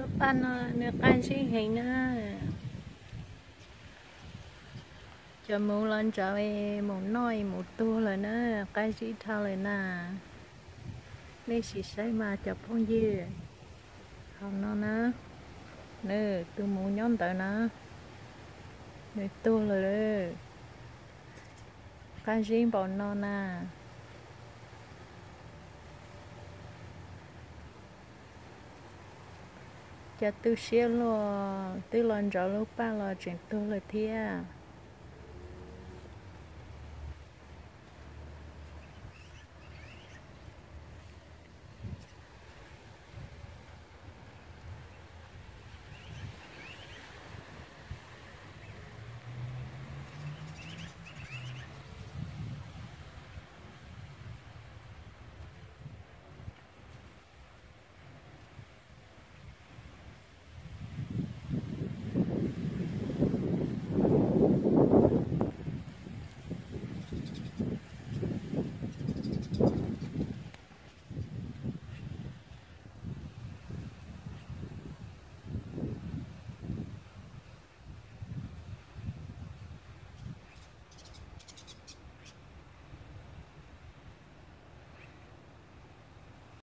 Paj no nws qab zib heev na. Cov muv los ntsawv, mus noj mus tuag lawm na, qab zib dhau lawm na. Nej sim saib mas cov phooj ywg, hauv no na, nws tus muv nyob ntawd na, nws tuag lawm. Qab zib npaum no na. Cov tu siab luaj, twb los ntsawv lub paj los tseem tuag lawm thiab.